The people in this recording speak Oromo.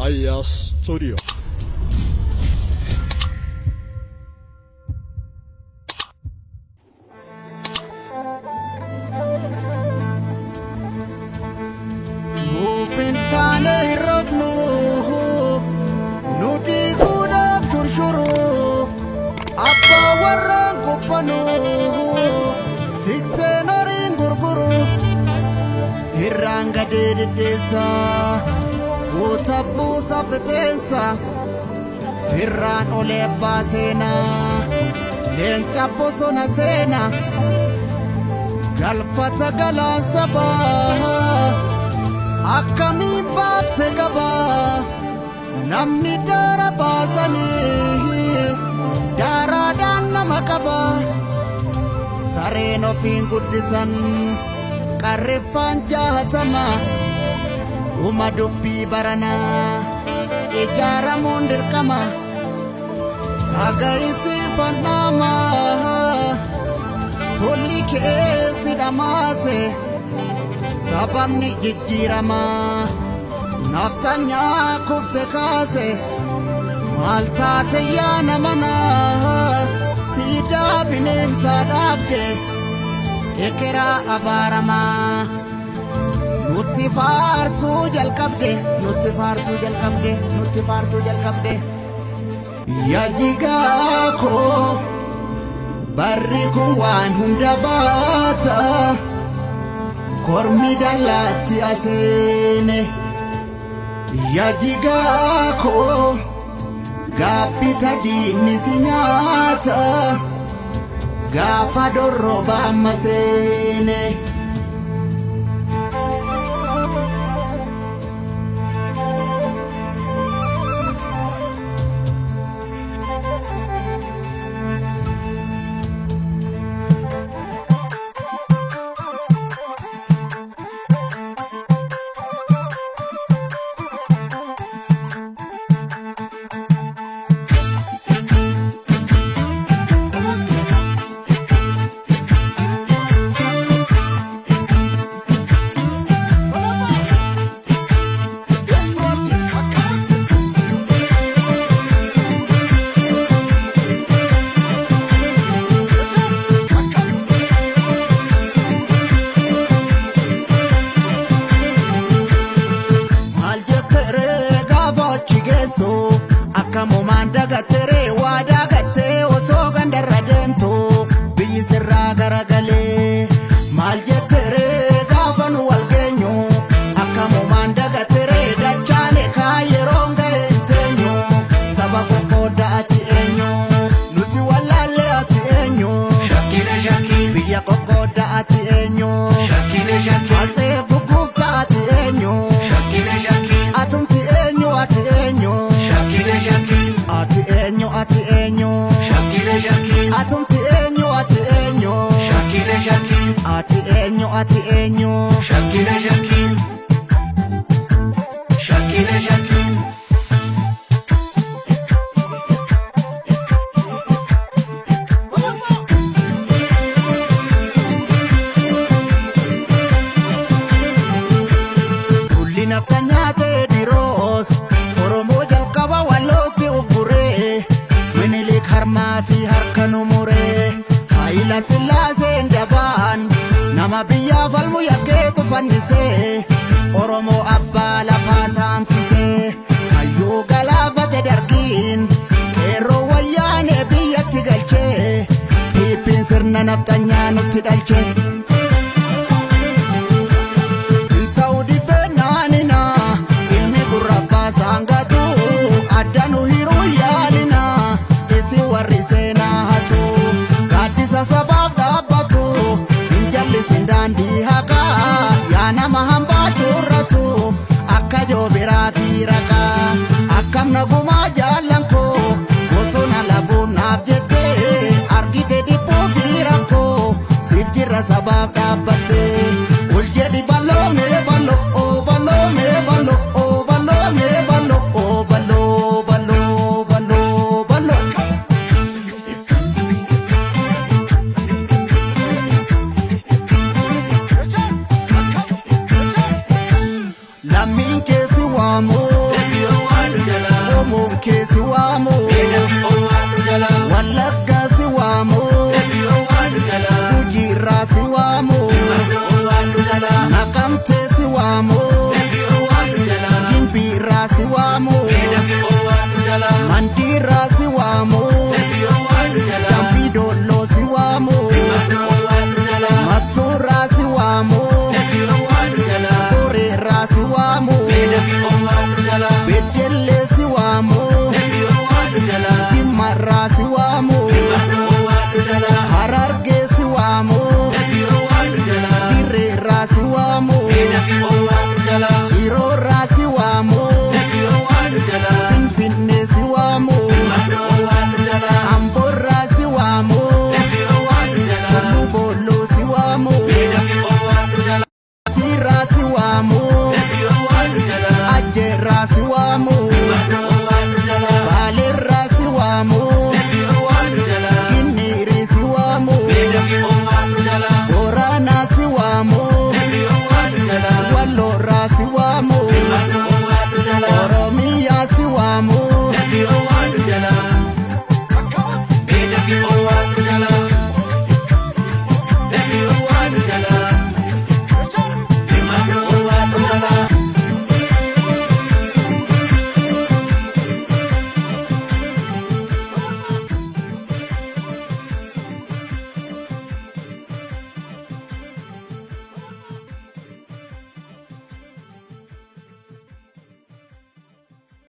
Aya Studio. Nuufin hirrabnu nuti guudhaaf shurshuru abbaa warraan kubbanu tikseen horiin gurguru irraan gadee deddeessa guuta buusa fixeensa irraan olee abbaa seenaa leenca bosona seena galfata galaan sabaa. Akkamiin baatte gabaa namni daara baasanii daaraadhaan nama qaba sareen ofiin guddisan qarriffaan jahatama dhuma dubbii baranaa ijaaramuun dirqama agarisiifannama tolli keessi dhamaase. Sababni jijjiirama naftanyaa kufte kaase maal taate yaa namana siidaa bineensaa dhaabde ekeraa abaaramaa nutti faarsuu jalqabde nutti faarsuu jalqabde nutti faarsuu jalqabde. Yaa jigaa koo barri kun waan hunda baata. Kormi dallaatti aseene yaa jigaa koo gaabbita diinni si nyaata gaafa dorroba amma seene. Akkamumaan dagattee waa dagattee osoo gandarra deemtu biyyi sirraa garagalee maal jetteree gaafa nu wal geenyu akkamumaan dagattee dachaane kaa yeroon ga'e hin teenyu saba qoqqoodda ati eenyu nusi wallaallee ati eenyu Shakkina shakkii biyya qoqqoodda ati eenyu shakkina shakkii asee gugguufta ati eenyu shakkina shakkii atumti eenyu ati eenyu. shakkina shakkii Ati eenyu ati eenyu shakkina shakkii atumti eenyu ati eenyu shakkina shakkii ati eenyu ati eenyu shakkina shakkii shakkina shakkii. Tulli nafta nyaatee diroos Oromoo jalqaba wallootti ugguree Minilik harmaa fi harka nu muree Hayila Sillaaseen dabaan nama biyyaa falmu yakkeetu fannisee Oromoo abbaa lafaa saamsisee hayyuu galaafate dargiin qeerroo wayyaanee biyyatti galchee piippiin sirna nafxanyaa nutti dhalchee. Ta'u dhibbee naanina ilmi gurra saangatu adda nu hiruu yaalina isin warri seenaa hatu gaaddisa sabaaf dhaabbatu hin jallisin daandii haqaa yaa nama hambaa turratu akka joobiraa fi raqaa akkam nagumaa jaallan koo bosona labuun naaf jettee argite dhiphuu fi rakkoo siif jirra sabaaf dhaabbattee. Ol jedhi bal'oo mee bal'oo oo bal'oo mee bal'oo oo bal'oo mee bal'oo oo bal'oo bal'oo bal'oo bal'oo. Lammiin keessi waamu Ebi Qomoon keessi waamu.